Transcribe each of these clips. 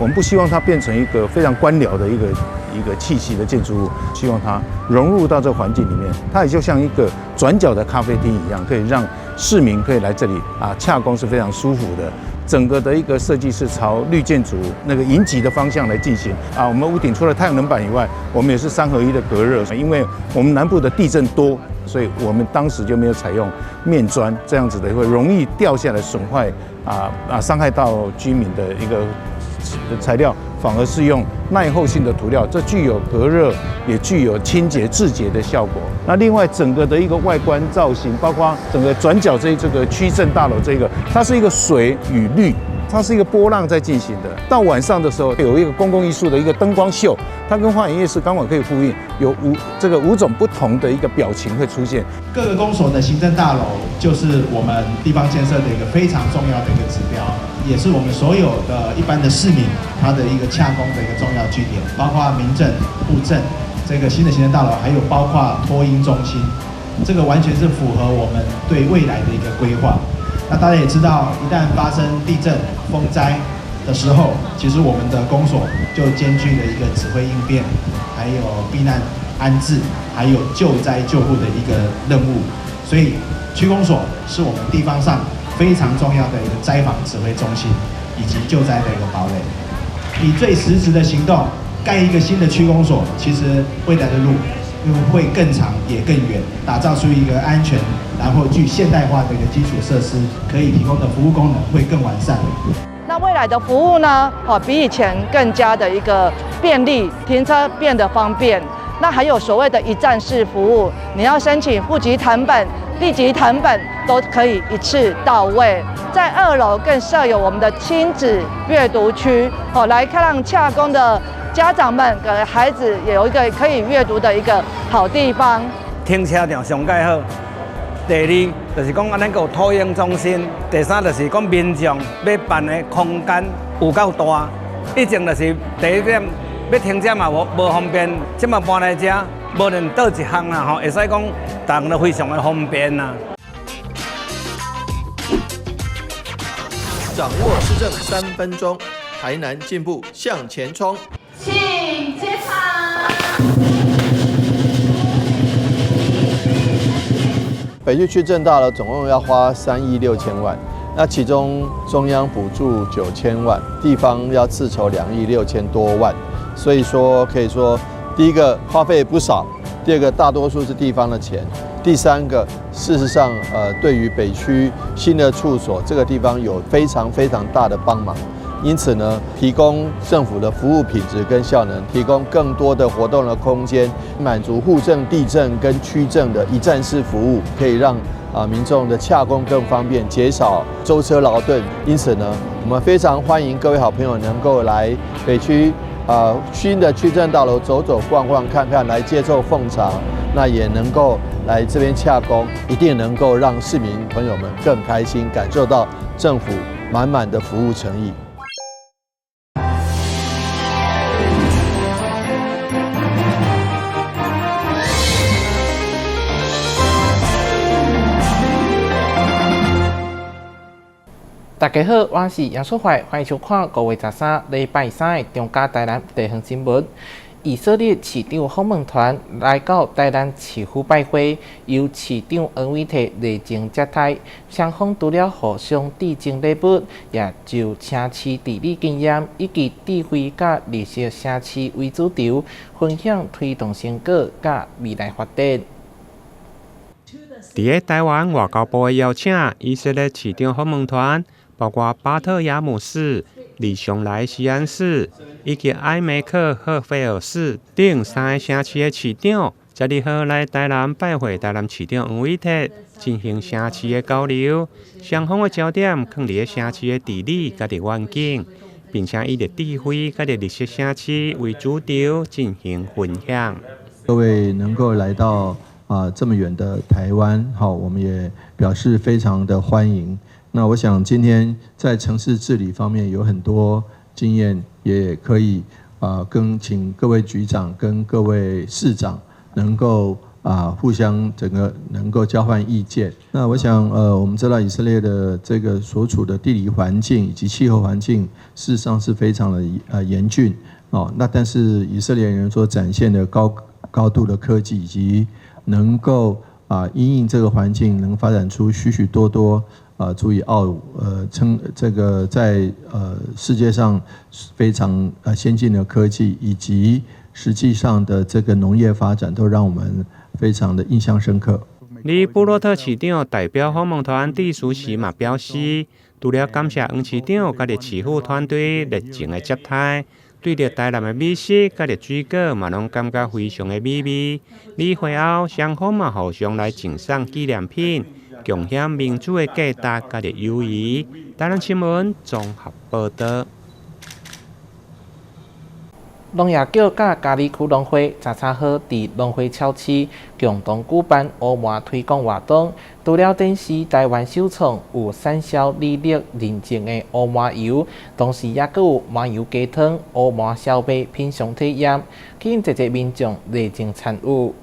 我們不希望它變成一個非常官僚的一個氣息的建築物，希望它融入到這個環境裡面，它也就像一個轉角的咖啡廳一樣，可以讓市民可以來這裡啊，洽公是非常舒服的。整個的一個設計是朝綠建築那個迎擊的方向來進行啊。我們屋頂除了太陽能板以外，我們也是3合1的隔熱，因為我們南部的地震多，所以我們當時就沒有採用面磚這樣子的，會容易掉下來損壞傷害到居民的一個材料，反而是用耐候性的塗料，這具有隔熱，也具有清潔自潔的效果。那另外整個的一個外觀造型，包括整個轉角這個區政大樓這個，它是一個水與綠，它是一個波浪在進行的。到晚上的時候，有一個公共藝術的一個燈光秀，它跟花園夜市剛好可以呼應，有五種不同的一個表情會出現。各個公所的行政大樓就是我們地方建設的一個非常重要的一個指標，也是我們所有的一般的市民他的一個洽公的一個重要據點，包括民政、戶政這個新的行政大樓，還有包括托嬰中心，這個完全是符合我們對未來的一個規劃。那大家也知道，一旦發生地震、風災的時候，其實我們的公所就兼具了一個指揮應變，還有避難安置，還有救災救護的一個任務。所以區公所是我們地方上非常重要的一個災防指揮中心，以及救災的一個堡壘。以最實質的行動蓋一個新的區公所，其實未來的路會更長也更遠，打造出一個安全，然後具現代化的一個基礎設施，可以提供的服務功能會更完善。那未來的服務呢？比以前更加的一個便利，停車變得方便。那還有所謂的一站式服務，你要申請戶籍謄本、地籍謄本都可以一次到位。在2樓更設有我們的親子閱讀區，來看讓洽公的家長們給孩子也有一個可以閱讀的一個好地方。停車場上蓋好。第二就是講，咱閣有托嬰中心。第三就是講，民眾欲辦的空間有夠大。以前就是第一點，欲停車嘛無方便，這馬搬來遮，無論佗一項啦吼，會使講，逐項都非常的方便啦。掌握市政3分鐘，台南進步向前衝。請接場。北區區政大樓總共要花3億6千萬，那其中中央補助9000萬，地方要自籌2億6千多萬，所以說可以說，第一個花費不少，第二個大多數是地方的錢，第三個事實上，對於北區新的處所這個地方有非常非常大的幫忙，因此呢，提供政府的服務品質跟效能，提供更多的活動的空間，滿足戶政、地政跟區政的一站式服務，可以讓民眾的洽公更方便，減少舟車勞頓。因此呢，我們非常歡迎各位好朋友能夠來北區新的區政大樓走走逛逛看看，來接受奉茶，那也能夠來這邊洽公，一定能夠讓市民朋友們更開心，感受到政府滿滿的服務誠意。大家好，我是楊淑懷，歡迎收看5月13禮拜三的中嘉台南地方新聞。以色列市長訪問團來到台南市府拜會，由市長黃偉哲熱情接待，雙方除了互相致贈禮物，也就城市治理經驗以及智慧佮綠色城市為主軸，分享推動成果佮未來發展。佇台灣外交部的邀請，以色列市長訪問團包括巴特亞姆市、里雄萊西安市以及埃梅克赫菲爾市等三个城市的市長，12號來台南拜會台南市長黃偉哲，進行城市的交流。雙方的焦點囥佇城市的治理佮環境，並且以智慧佮綠色城市為主軸進行分享。各位能夠來到這麼遠的台灣，好，我們也表示非常的歡迎。那我想今天在城市治理方面有很多經驗，也可以跟請各位局長跟各位市長能夠互相整個能夠交換意見。那我想，我們知道以色列的這個所處的地理環境以及氣候環境，事實上是非常的嚴峻哦。那但是以色列人所展現的高度的科技，以及能夠因應這個環境，能發展出許許多多足以傲稱這個在世界上非常先進的科技，以及實際上的這個農業發展，都讓我們非常的印象深刻。李布洛特市長代表訪問團致辭時嘛表示，除了感謝黃市長佮著市府團隊熱情的接待，對著台南的美食佮著水果嘛攏感覺非常的美味。與會後，雙方嘛互相來贈送紀念品，共享民主的價值佮著友誼。台南新聞綜合報導。農業局佮佳里區農會13號佇農會超市共同舉辦烏麻推廣活動，除了展示台灣首創有產銷履歷認證的烏麻油，同時也閣有麻油雞湯、烏麻燒麥品嚐體驗，吸引濟濟民眾熱情參與。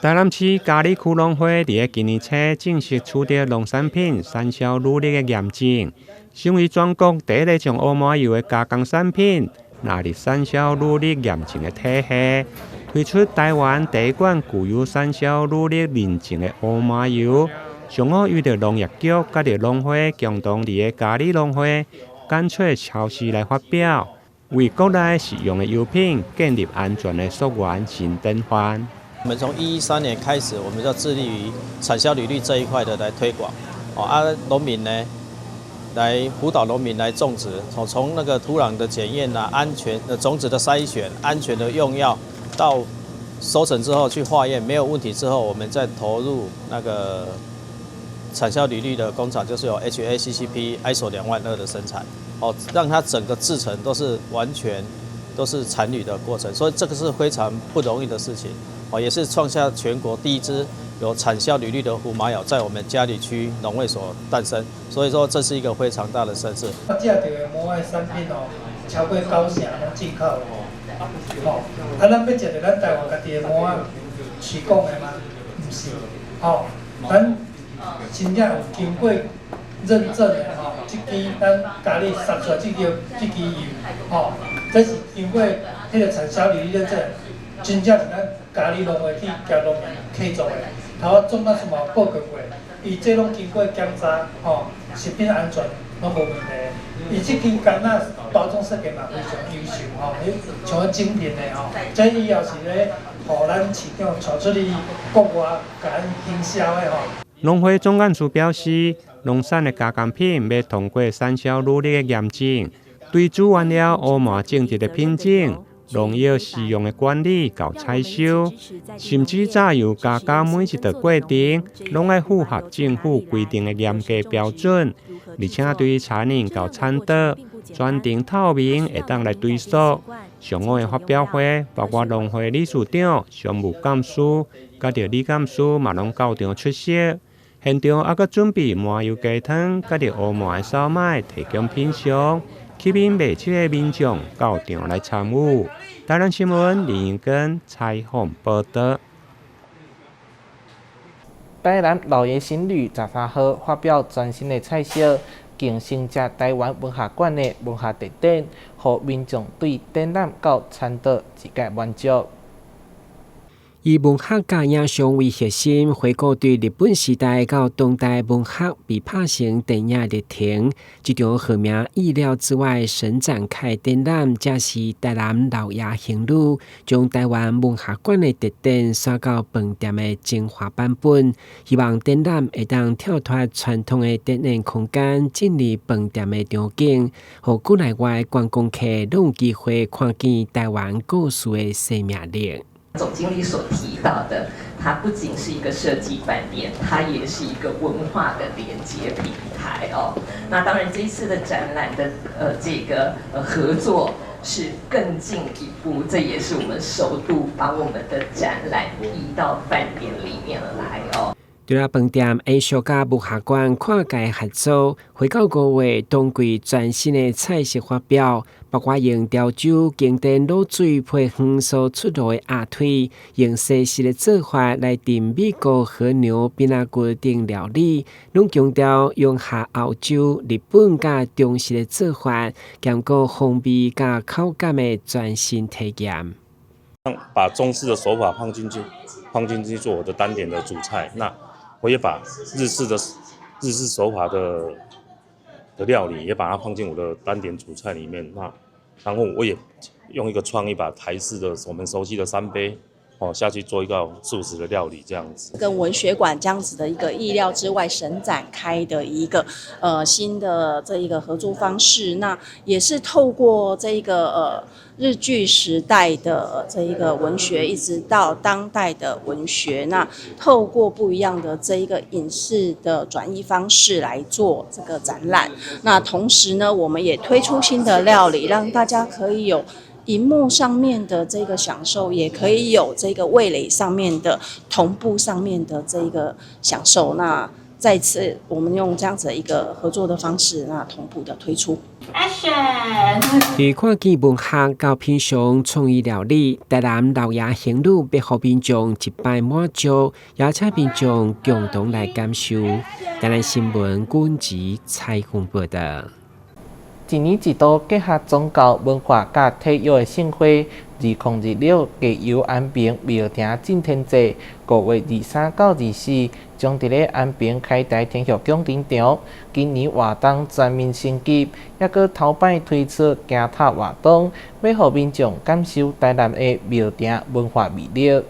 台南市佳里區農會佇咧今年初正式取得農產品產銷履歷的驗證，成為全國第一个將烏麻油的加工產品納入產銷履歷驗證的體系，推出台灣第一款具有產銷履歷認證的烏麻油。上午由著農業局佮著農會共同佇咧佳里農會揀取超市來發表，為國內食用的油品建立安全的溯源新典範。我們從113年開始，我們就致力於產銷履歷這一塊的來推廣。哦啊，農民呢，來輔導農民來種植，從那個土壤的檢驗啊，安全的種子的篩選、安全的用藥，到收成之後去化驗沒有問題之後，我們再投入那個產銷履歷的工廠，就是有 HACCP ISO 22000的生產，哦，讓它整個製程都是完全都是產履的過程，所以這個是非常不容易的事情，哦，也是創下全國第一支有產銷履歷的胡麻油在我們佳里區農會所誕生，所以說這是一個非常大的盛事。我食著的麻的產品哦，超過九成攏進口的，吼，啊，咱欲食著咱台灣家己的麻仔飼講的嗎？毋是，吼，咱真正有經過認證的吼，這支咱佳里殺出來這支油，吼，這是經過彼個產銷履歷認證，真正是咱佳里農會去共農民契作的。頭仔總幹事嘛報告過，伊這攏經過檢查，吼，食品安全攏無問題。伊這支柑仔包裝設計嘛非常優秀，吼，彼像精品的吼，這以後是咧，予咱市長帶出去國外，共咱行銷的吼。農會總幹事表示，農產的加工品欲通過產銷履歷的驗證，對煮原料烏麻種植的品種、農藥使用的管理到採收，甚至榨油加工每一道過程，攏愛符合政府規定的嚴格標準，而且對餐飲到產桌全程透明，會當來追溯。上午的發表會，包括農會理事長、常務幹事，佮著理監事嘛攏到場出席。現場猶閣準備麻油雞湯，佮著烏麻的燒麥提供品嚐，吸引袂少的民眾到場來參與。台南新聞林英根採訪報導。台南老爺行旅13號發表全新的菜色，更承接台灣文學館的文學特展，予民眾對展覽佮餐桌一概滿足。以文學佮影像為核心，回顧對日本時代到當代文學被拍成電影歷程。這場號名意料之外神展開展覽，這是台南老爺行旅將台灣文學館的特展徙到飯店的精華版本。希望展覽會當跳脫傳統的展演空間，進入飯店的場景，予國內外觀光客攏有機會看見台灣故事的生命力。總經理所提到的，它不僅是一個設計飯店，它也是一個文化的連接平台哦。那當然，這一次的展覽的這個合作是更進一步，這也是我們首度把我們的展覽移到飯店裡面來哦。除了飯店藝術佮文學館跨界合作，回到5月冬季全新的菜色發表，包括用潮州經典滷水配紅酥出爐的鴨腿，用西式的做法來燉美國和牛餅仔骨等料理，攏強調融合歐洲、日本佮中式的做法，兼顧風味佮口感的全新體驗。把中式的手法放進去，放進去做我的單點的主菜。那我也把日式手法的料理也把它放進我的單點主菜裡面。那然後我也用一個創意，把台式的我們熟悉的三杯哦下去做一個素食的料理，這樣子。跟文學館這樣子的一個意料之外神展開的一個新的這一個合作方式，那也是透過這一個日據時代的這一個文學，一直到當代的文學，那透過不一樣的這一個影視的轉譯方式來做這個展覽。那同時呢，我們也推出新的料理，讓大家可以有螢幕上面的這個享受，也可以有這個味蕾上面的同步上面的這個享受。那再次，我們用這樣子的一個合作的方式，那同步的推出。 Action！佇看見文學到品嚐創意料理，台南老爺行旅欲予民眾一擺滿足，邀請民眾共同來感受。台南新聞軍籍採訪報道。一年一度結合宗教文化佮體育的盛會，2026加油安平廟埕進天祭，5月23到24，將佇咧安平開台天后宮登場。今年活動全面升級，猶閣頭擺推出行塔活動，欲予民眾感受台南的廟埕文化魅力。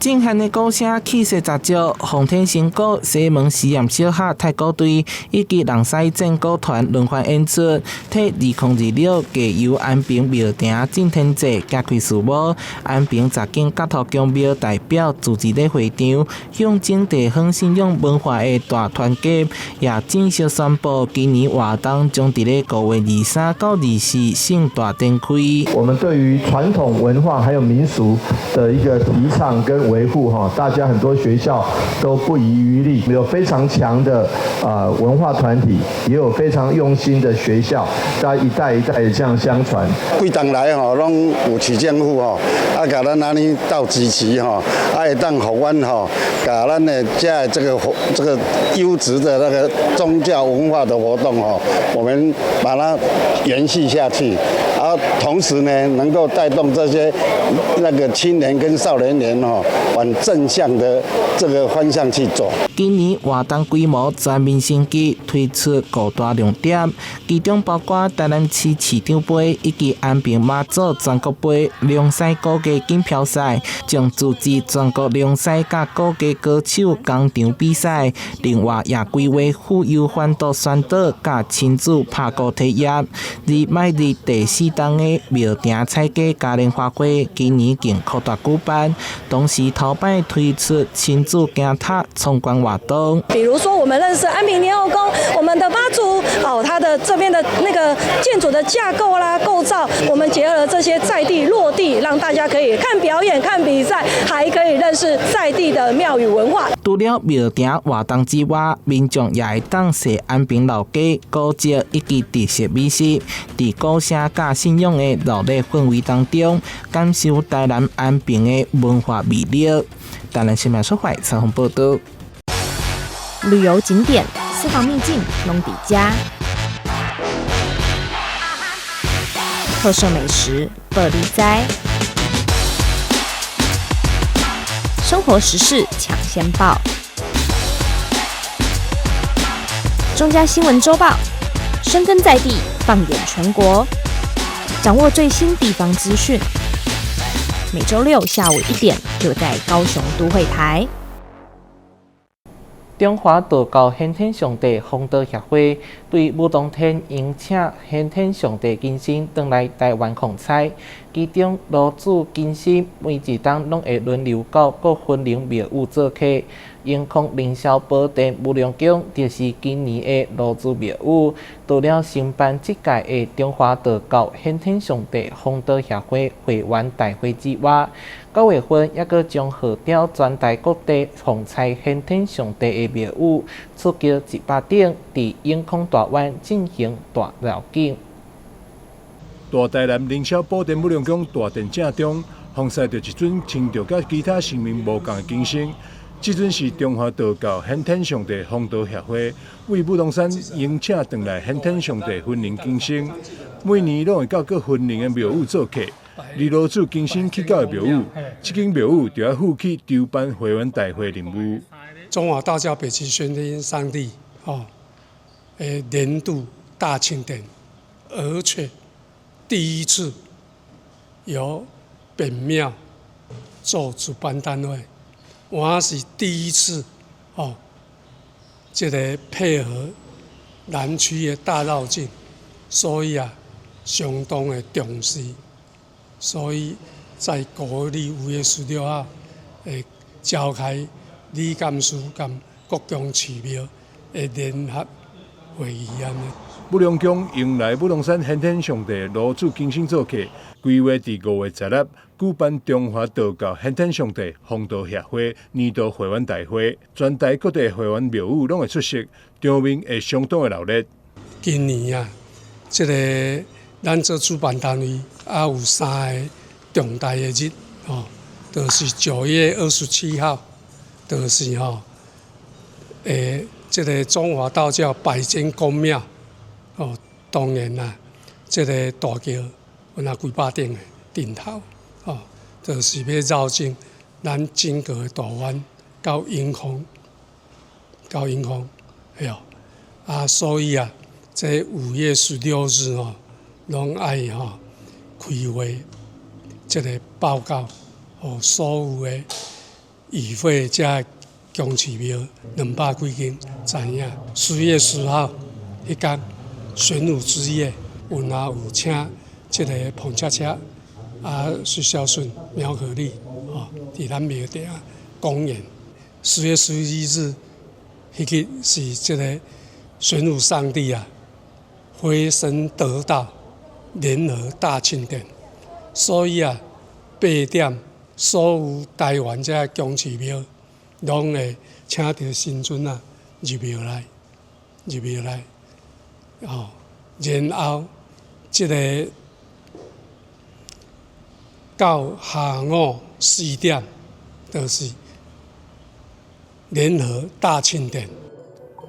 震撼的鼓聲氣勢十足，奉天新鼓、西門實驗小學太鼓隊以及人西戰鼓團輪番演出，替2026加油安平廟埕進天祭揭開序幕。安平十間角頭宮廟代表組織咧會場，象徵地方信仰文化的大團結，也正式宣布今年活動將佇咧5月23到24盛大展開。我們對於傳統文化還有民俗的一個提倡跟維護哈，大家很多學校都不遺餘力，有非常強的文化團體，也有非常用心的學校，大家一代一代的這樣相傳。幾冬來吼，攏有市政府吼，啊，共咱按呢鬥支持吼，啊，會當予阮吼，共咱的遮這個優質的那個宗教文化的活動吼，我們把它延續下去，啊，同時呢，能夠帶動這些那個青年跟少年人吼，往正向的這個方向去走。今年活動規模全面升級，推出五大亮點，其中包括台南市市長盃以及安平媽祖全國盃龍獅鼓藝錦標賽，將組織全國龍獅佮鼓藝高手工場比賽。另外，也規劃富裕環島宣導佮親子拍鼓體驗。而邁入第四冬的廟埕彩雞嘉年華會，今年更擴大舉辦，同時頭擺推出親子行塔參觀活動。比如說，我們認識安平天後宮，我們的媽祖哦，它的這邊的那個建築的架構啦、構造，我們結合了這些在地落地，讓大家可以看表演、看比賽，還可以認識在地的廟宇文化。除了廟埕活動之外，民眾也會當踅安平老街、古蹟以及特色美食，佇鼓聲佮信仰的熱鬧氛圍當中，感受台南安平的文化魅力。台南新聞出發採訪報道。旅遊景點、私房秘境攏佇遮，特色美食報你知，生活時事搶先報，中嘉新聞週報，深耕在地，放眼全國，掌握最新地方資訊。每週六下午1點，就在高雄都會台。中華道教玄天上帝弘道協會對舞龍天迎請玄天上帝金身轉來台灣奉差，其中羅子金身每一冬攏會輪流到各分靈廟宇做客。永康凌霄寶殿武梁宮就是今年的羅子廟宇。除了承辦這屆的中華道教玄天上帝弘道協會會員大會之外，9月份猶閣將號召全台各地奉差玄天上帝的廟宇出轎100頂，佇永康大灣進行大繞境。大台南凌霄寶殿武梁宮大殿正中，奉祀著一尊穿著佮其他神明無仝的金身。這尊是中華道教玄天上帝弘道協會為武當山迎請轉來玄天上帝分靈金身，每年攏會到各分靈的廟宇做客。而羅子金身去到的廟宇，這間廟宇就愛負起籌辦會員大會任務。中華道教北極玄天上帝哦，年度大慶典，而且第一次由本廟做主辦單位。我是第一次哦，這个配合南區的大繞境，所以啊，相當的重視。所以在國曆5月16號會召開理監事佮國宮寺廟的聯合會議按呢。武梁宮迎來武當山玄天上帝羅子金身做客，規劃佇5月16舉辦中華道教玄天上帝弘道協會年度會員大會，全台各地會員廟宇攏會出席，場面會相當的熱鬧。今年啊，這个咱做主辦單位啊，有三个重大的日哦，就是9月27號，就是吼，這个中華道教百間宮廟哦，當然啦，這个大轎有若幾百頂的頂頭哦，就是欲繞境咱整个大灣到永康，到永康，對哦，啊，所以啊，這5月16日哦，攏愛吼開會，這个報告，予所有的與會遮宮寺廟200幾間知影。10月10號彼工玄武之夜，阮也有請這个彭恰恰啊，徐孝順、苗可麗哦，佇咱廟埕公演。10月11日，彼日是這个玄武上帝啊，飛升得道聯合大慶典，所以啊，8點所有台灣遮宮寺廟攏會請著神尊啊入廟內，入廟內，哦，然後這个到下午4點，就是聯合大慶典。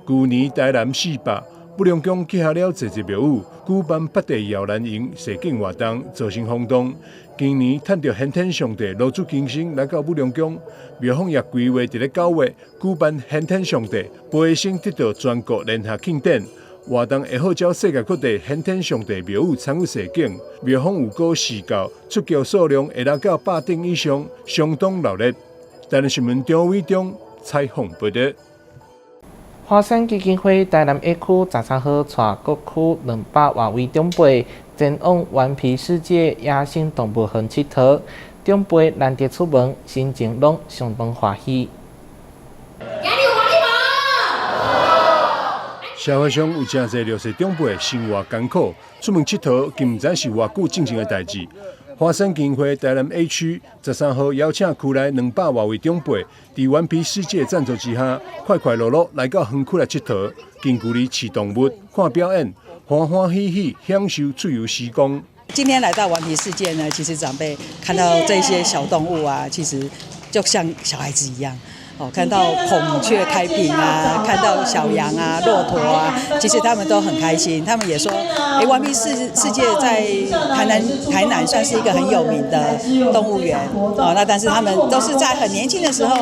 舊年台南400，武梁宮結合了濟濟廟宇，舉辦八地搖籃營踅境活動，造成轟動。今年趁著玄天上帝羅子金身來到武梁宮，廟方也規劃佇咧9月舉辦玄天上帝飛升得道全國聯合慶典活動，會號召世界各地玄天上帝廟宇參與踅境。廟方有估示教出轎數量會來到100頂以上，相當熱鬧。台南新聞張偉中採訪報導。華山基金會台南一區13號帶各區200外位長輩前往頑皮世界野生動物園𨑨迌，長輩難得出門，心情攏相當歡喜。社會上有誠濟弱勢長輩生活艱苦，出門𨑨迌，更毋知是偌久進前的代誌。華山基金會台南 A 區13號邀請區內200外位長輩，佇頑皮世界贊助之下，快快樂樂來到園區來𨑨迌，近距離飼動物、看表演，歡歡喜喜享受出遊時光。今天來到頑皮世界呢，其實長輩看到這些小動物啊，其實就像小孩子一樣。哦，看到孔雀開屏啊，看到小羊啊、駱駝啊，其實他們都很開心。他們也說，欸，頑皮世界在台南算是一個很有名的動物園哦。那但是他們都是在很年輕的時候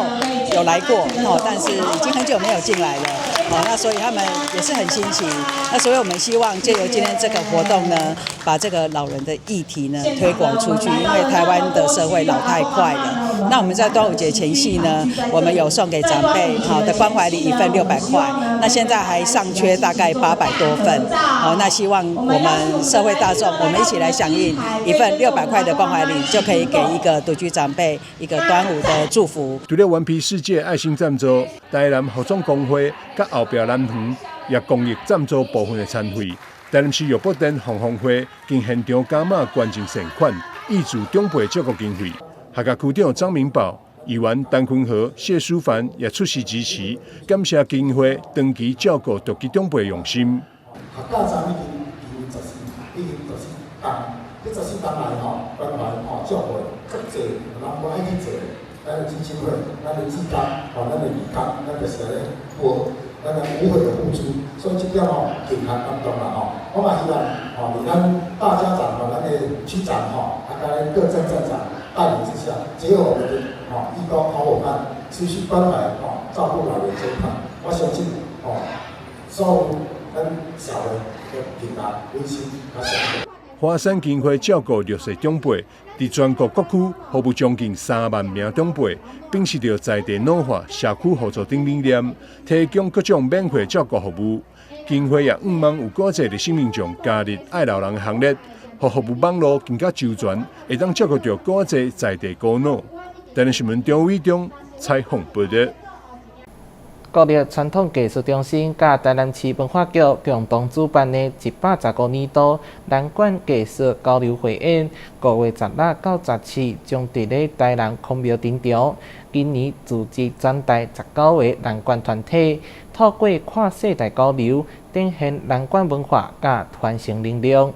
有來過哦，但是已經很久沒有進來了哦。那所以他們也是很新奇。那所以我們希望借由今天這個活動呢，把這個老人的議題呢推廣出去，因為台灣的社會老太快了。那我們在端午節前夕呢，我們有送給長輩好的關懷禮一份600塊，那現在還尚缺大概800多份。好，那希望我們社會大眾，我們一起來響應一份600塊的關懷禮，就可以給一個獨居長輩一個端午的祝福。除了頑皮世界愛心贊助，台南服裝工會佮後壁南園也公益贊助部分的餐費。台南市肉脯店鳳凰會經現場加碼捐贈善款，挹注長輩照顧經費。客家區長張明寶、議員陳坤和、謝淑凡也出席支持，感謝基金會長期照顧獨居長輩用心。客家站已經已經14，已經14冬，這14冬來吼，關懷吼照顧足濟人無愛去做，咱的基金會、咱的志工、吼咱的義工，咱就是按呢無，咱來無悔的付出，所以這點吼更較感動啦吼。我嘛希望吼，佇咱大家長吼，咱的區長吼，啊，佮咱各鎮鎮長帶領之下，結合我們的吼義工好夥伴，持續關懷吼照顧老人這一塊，我相信吼，所有咱社會的平安溫馨較上。華山基金會照顧弱勢長輩，佇全國各區服務將近3萬名長輩，秉持著在地老化、社區互助等理念，提供各種免費照顧服務。基金會也向望有閣濟熱心民眾加入愛老人的行列，予服務網路更加周全，會當照顧著閣濟在地孤老。台南新聞張偉中採訪報導。國立傳統藝術中心佮台南市文化局共同主辦的115年度南管藝術交流匯演，5月16到17將佇咧台南孔廟登場。今年組織全台19個南管團體，透過跨世代交流，展現南管文化佮傳承能量。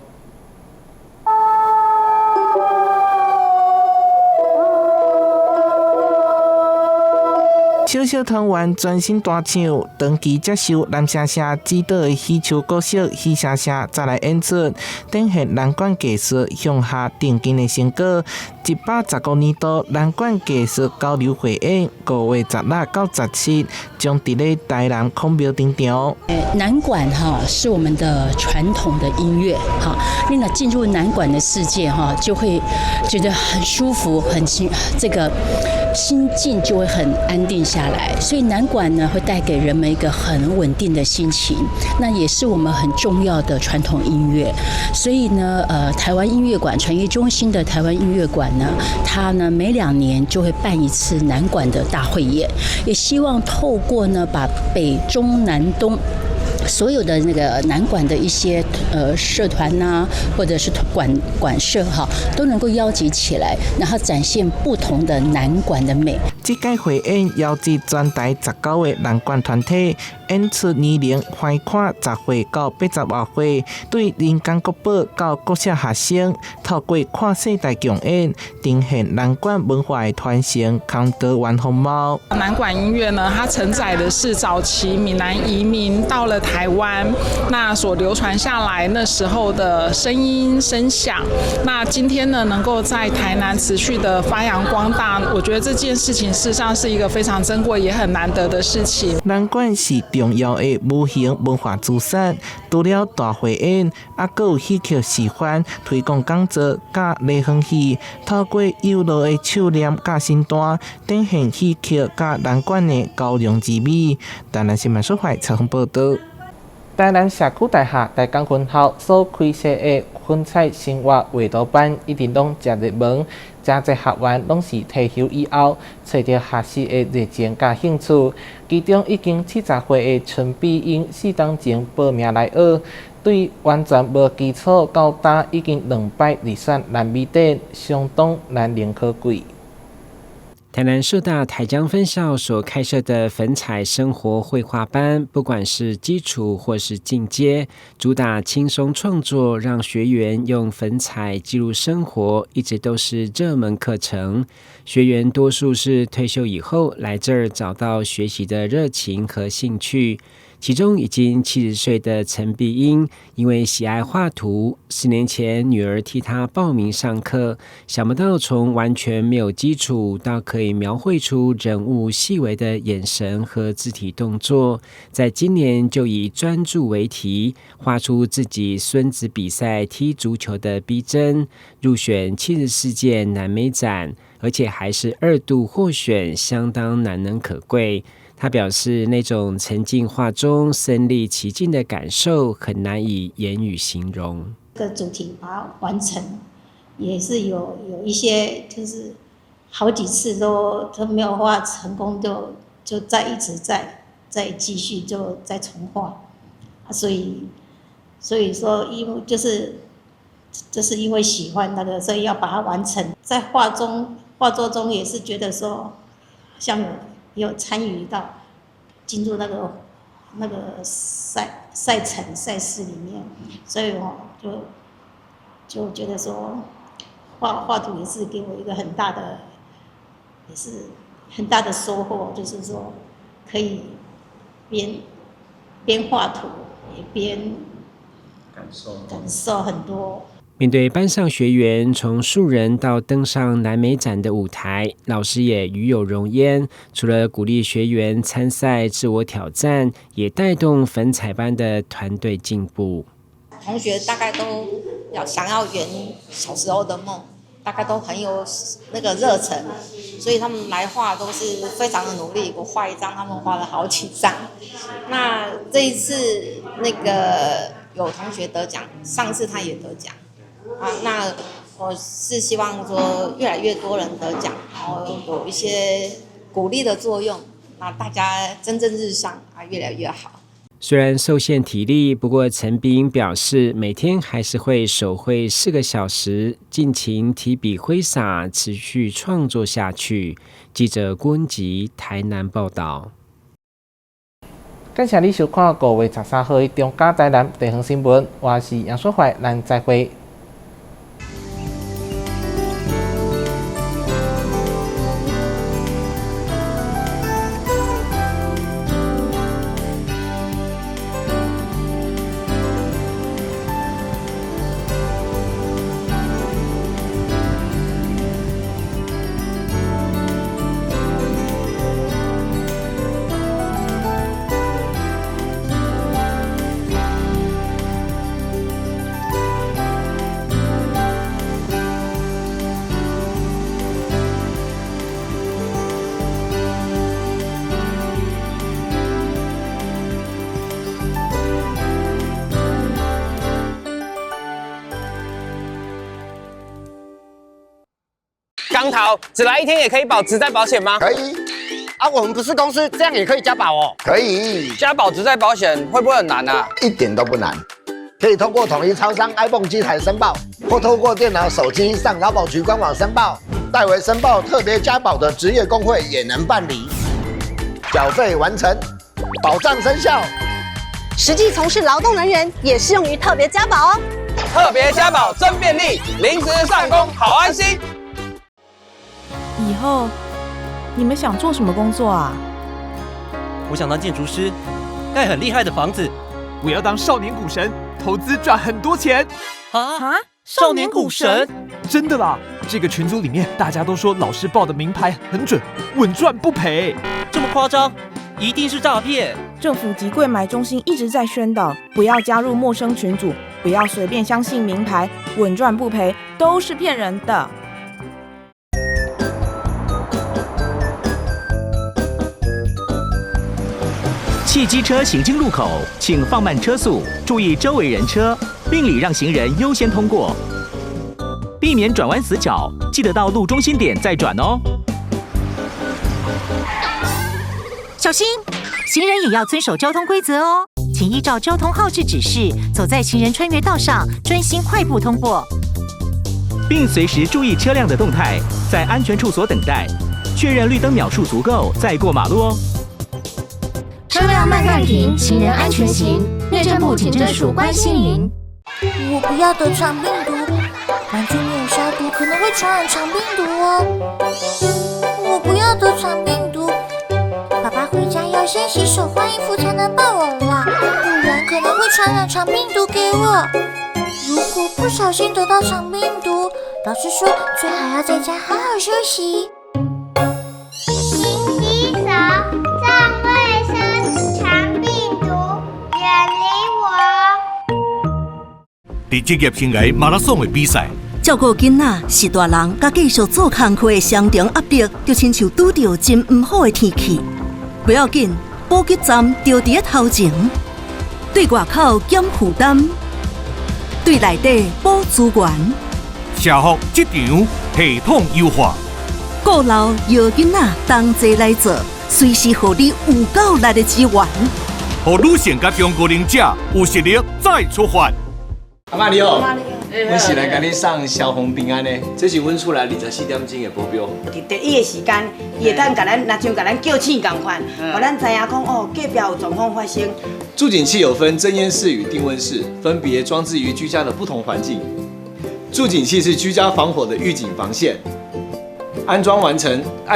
小小團員專心彈唱，長期接受南聲社指導的喜秋國小喜聲聲再來演出，展現南管藝術向下挺進的成果。115年度南管藝術交流匯演，5月16到17將佇咧台南孔廟登場。南管哈是我們的傳統的音樂哈，你若進入南管的世界哈，就會覺得很舒服，很輕，這個心境就會很安定下來。所以南管呢，會帶給人們一個很穩定的心情，那也是我們很重要的傳統音樂。所以呢，台灣音樂館傳藝中心的台灣音樂館呢，它呢每2年就會辦一次南管的大匯演，也希望透過呢把北中南東所有的那個南管的一些社團吶，或者是管管社哈，都能夠邀集起來，然後展現不同的南管的美。這屆匯演邀集全台19個南管團體，演出年齡橫跨10歲到80外歲，對人間國寶到國小學生，透過跨世代共演，呈現南管文化的傳承，康多元風貌。南管音樂呢，它承載的是早期閩南移民到了台灣，那所流傳下來那時候的聲音聲響。那今天呢，能夠在台南持續的發揚光大，我覺得這件事情事實上是一個非常珍貴也很難得的事情。南管是重要的無形文化資產，除了大匯演，猶閣有戲曲示範、推廣講座、佮梨園戲，透過幼樂的手念佮身段，展現戲曲佮南管的交融之美。台南新聞蘇懷採訪報導。台南社區大學台江分校所開設的粉彩生活畫圖班，一直攏誠熱門，誠濟學員攏是退休以後，揣著學習的熱情佮興趣。其中已經70歲的陳碧英，4冬前報名來學，對完全無基礎到今已經兩擺入選南美展，相當難能可貴。台南社大台江分校所開設的粉彩生活繪畫班，不管是基礎或是進階，主打輕鬆創作，讓學員用粉彩記錄生活，一直都是熱門課程。學員多數是退休以後來這兒找到學習的熱情和興趣。其中已經70歲的陳碧英，因為喜愛畫圖，4年前女兒替她報名上課，想不到從完全沒有基礎到可以描繪出人物細微的眼神和肢體動作，在今年就以專注為題，畫出自己孫子比賽踢足球的逼真，入選74屆南美展。而且还是二度获选，相当难能可贵。他表示，那种沉浸画中身临其境的感受很难以言语形容。这个主题把它完成，也是有一些就是好几次都没有画成功，就再一直再继续就再重画，所以说因为就是因为喜欢那个，所以要把它完成。在画作中也是觉得说，像有参与到进入那个赛程赛事里面，所以我就觉得说，画画图也是给我一个很大的，也是很大的收获，就是说可以边画图也边感受很多。面对班上学员从素人到登上南美展的舞台，老师也与有荣焉。除了鼓励学员参赛、自我挑战，也带动粉彩班的团队进步。同学大概都要想要圆小时候的梦，大概都很有那个热忱，所以他们来画都是非常的努力。我画一张，他们画了好几张。那这一次那个有同学得奖，上次他也得奖。啊，那我是希望说越来越多人得奖，然后有一些鼓励的作用，那大家蒸蒸日上啊，越来越好。虽然受限体力，不过陈斌表示，每天还是会手绘4个小时，尽情提笔挥洒，持续创作下去。记者郭文吉台南报道。感谢你收看5月13號的中嘉台南地方新聞，我是楊淑懷，咱再會。光头，只来一天也可以保职灾保险吗？可以。啊，我们不是公司，这样也可以加保哦。可以。加保职灾保险会不会很难啊？一点都不难，可以通过统一超商 ibon 机台申报，或透过电脑、手机上劳保局官网申报。代为申报特别加保的职业工会也能办理。缴费完成，保障生效。实际从事劳动人员也适用于特别加保哦。特别加保真便利，临时上工好安心。以后你们想做什么工作啊？我想当建筑师，盖很厉害的房子。我要当少年股神，投资赚很多钱。啊啊！少年股神？真的啦！这个群组里面大家都说老师报的明牌很准，稳赚不赔。这么夸张？一定是诈骗！政府及柜买中心一直在宣导，不要加入陌生群组，不要随便相信明牌，稳赚不赔都是骗人的。汽机车行经路口，请放慢车速，注意周围人车，并礼让行人优先通过，避免转弯死角，记得到路中心点再转哦。小心，行人也要遵守交通规则哦，请依照交通号志指示，走在行人穿越道上，专心快步通过，并随时注意车辆的动态，在安全处所等待，确认绿灯秒数足够再过马路哦。车辆慢慢停，行人安全行。内政部警政署关心您。我不要得肠病毒，玩具没有消毒可能会传染肠病毒哦。我不要得肠病毒，爸爸回家要先洗手换衣服才能抱我啦，不然可能会传染肠病毒给我。如果不小心得到肠病毒，老师说最好要在家好好休息。勤洗手，重卫生，肠病毒远离我。伫职业生涯马拉松的比赛，照顧囡仔是大人佮繼續做工課的雙重壓力，就親像拄著真毋好的天氣。不要緊，補給站就佇咧頭前，對外口減負擔，對內底補資源。社福職場系統優化，顧老搖囡仔同齊來做，隨時予你有夠力的支援。予女性佮中高齡者有實力再出發。阿媽你好，阮是來共你送消防平安的，這是阮厝內24點鐘的保鏢。佇第一个時間，伊會當共咱，若像共咱叫醒仝款，予咱知影講哦，隔壁有狀況發生。住警器有分偵煙室與定溫室，分別裝置於居家的不同環境。住警器是居家防火的預警防線，安裝完成。按